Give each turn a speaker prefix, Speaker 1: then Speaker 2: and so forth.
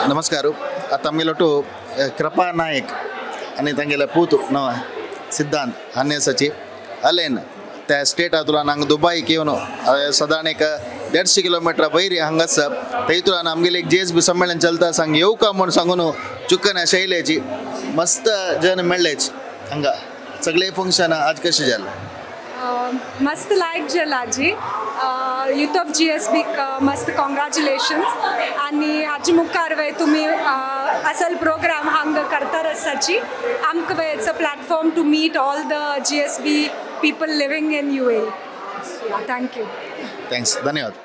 Speaker 1: नमस्कार. आतां आमगेलो कृपा नायक आनी तांगेले पूत नव सिद्धांत हान्नेसाची अलेन त्या स्टेटांतल्यान हांगा दुबाईक येवन सदांच एक 150 किलोमिटर वयर हांगा आसा. थंयतल्यान आमगेले एक जीएसबी संमेलन चलता, सांग येवका म्हूण सांगून चुकन शैलेची मस्त जन मेळ्ळेच हांगा. सगळे फंक्शन आज कशें जालें?
Speaker 2: मस्त लायक जालां आजी. युथ ऑफ जीएसबीक मस्त कॉंग्रॅच्युलेशन्स आनी हाचे मुखार वय तुमी असल प्रोग्राम हांगा करतात आसाची. आमकां वय it's a platform to meet all the GSB people living in UAE. Thank you.
Speaker 1: Thanks, धन्यवाद.